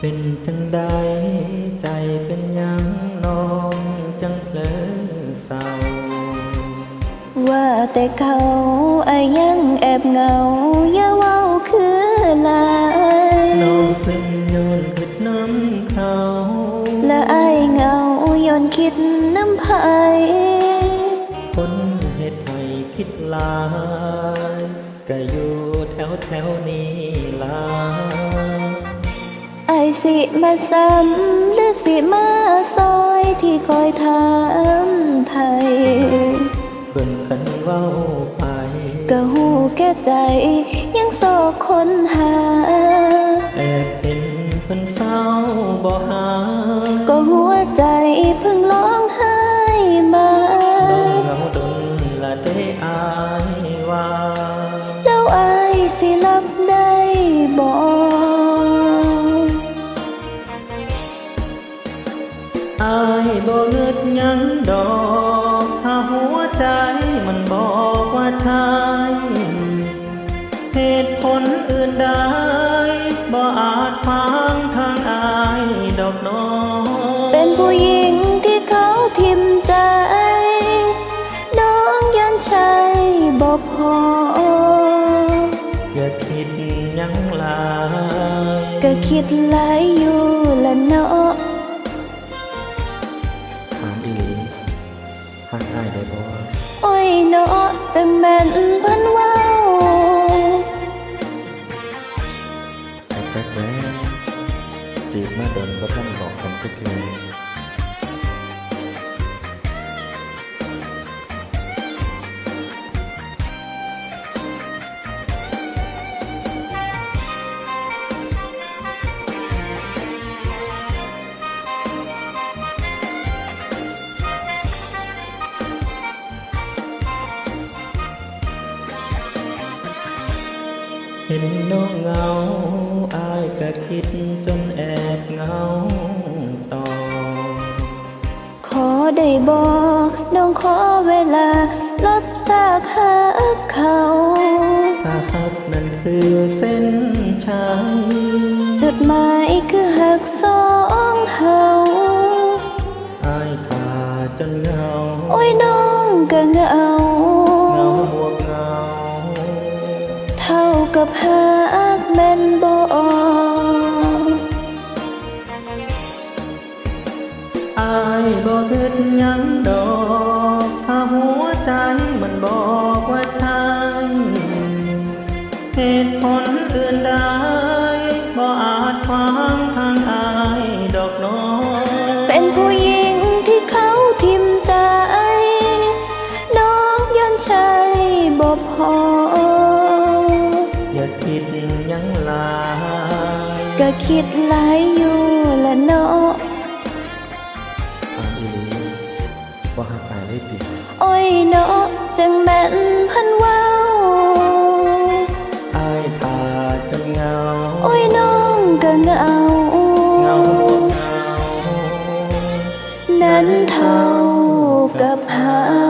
ເປັນຈັ່ງໃດ ໃຈເປັນຫຍັງ ນ້ອງຈັ່ງເຜີເສົ້າ? ວ່າແຕ່ເຂົາ ອ້າຍຍັງແອບເຫງົາ ຢ່າເວົ້າຄືຫຼາຍ. ນ້ອງຊຶມຍ້ອນຄິດນຳເຂົາ ລະອ້າຍເຫງົາຍ້ອນຄິດນຳໃຜ? ຄົນເຮັດໃຫ້ຄິດຫຼາຍ ກະຢູ່ແຖວໆນີ້ລະ. ອ້າຍຊິມາຊ້ຳ ຫຼືຊິມາຊ່ອຍ ທີ່ຄອຍຖາມໄຖ່? ເບິ່ງຄັນເວົ້າໄປ ກະຮູ້ແກ່ໃຈ ຍັງຊອກຄົ້ນຫາ. ແອບເຫັນເພິ່ນເສົ້າບໍ່ຫາ ກໍຫົວໃຈເພິ່ງຮ້ອງໄຫ້ມາ. ນ້ອງເຫງົາດົນລະເດ ອ້າຍວ່າ ແລ້ວອ້າຍຊິຮັບໄດ້ບໍ່? ອ້າຍບໍ່ງຶດຫຍັງດອກ ຖ້າຫົວໃຈມັນບອກວ່າໃຊ່. ເຫດຜົນອື່ນໃດ ບໍ່ອາດຂວາງທາງອ້າຍດອກນ້ອງ. ເປັນຜູ້ຍິງທີ່ເຂົາຖິ້ມໃຈ ນ້ອງຢ້ານໃຊ້ບໍ່ພໍ. ຢ່າຄິດຫຍັງຫຼາຍ ກະຄິດຫຼາຍຢູ່ລະເນາະ. ຖາມອີ່ຫຼີ ຮັກອ້າຍໄດ້ບໍ່? ໂອ້ຍເນາະ ຈັ່ງແມ່ນເພິ່ນເວົ້າ. ກະຈັກແລ້ວ ຈີບມາດົນບໍ່ທັນບອກກັນຈັກເທື່ອ. ເຫັນນ້ອງເຫງົາ ອ້າຍກະຄິດຈົນແອບເຫງົາຕໍ່. ຂໍໄດ້ບໍ່ ນ້ອງຂໍເວລາ ລົບຊາກຮັກເຂົາ. ຖ້າຮັກນັ້ນຄືເສັ້ນໄຊ ຈຸດໝາຍຄືຮັກສອງເຮົາ. ອ້າຍຖ້າຈົນເຫງົາ ໂອ້ຍ ນ້ອງກະເຫງົາ ເຫງົາບວກເຫງົາ ເທົ່າກັບຮັກແມ່ນບໍ່? ອ້າຍບໍ່ຄິດຫຍັງດອກ ຖ້າຫົວໃຈມັນບອກວ່າໃຊ່. ເຫດຜົນອື່ນໃດ ບໍ່ອາດຂວາງທາງອ້າຍດອກນ້ອງ. ເປັນຜູ້ຍິງທີ່ເຂົາຖິ້ມໃຈ ນ້ອງຢ້ານໃຊ້ບໍ່ພໍ. ຢ່າຄິດຫຍັງຫຼາຍ ກະຄິດຫຼາຍຢູ່ລະເນາະ. ຖາມອີ່ຫຼີ ບໍ່ຮັກອ້າຍເລີຍຕິ? ໂອ້ຍເນາະ ຈັ່ງແມ່ນເພິ່ນເວົ້າ. ອ້າຍຖ້າຈົນເຫງົາ ໂອ້ຍ ນ້ອງກະເຫງົາ ເຫງົາ ນັ້ນເທົ່າກັບຮັກ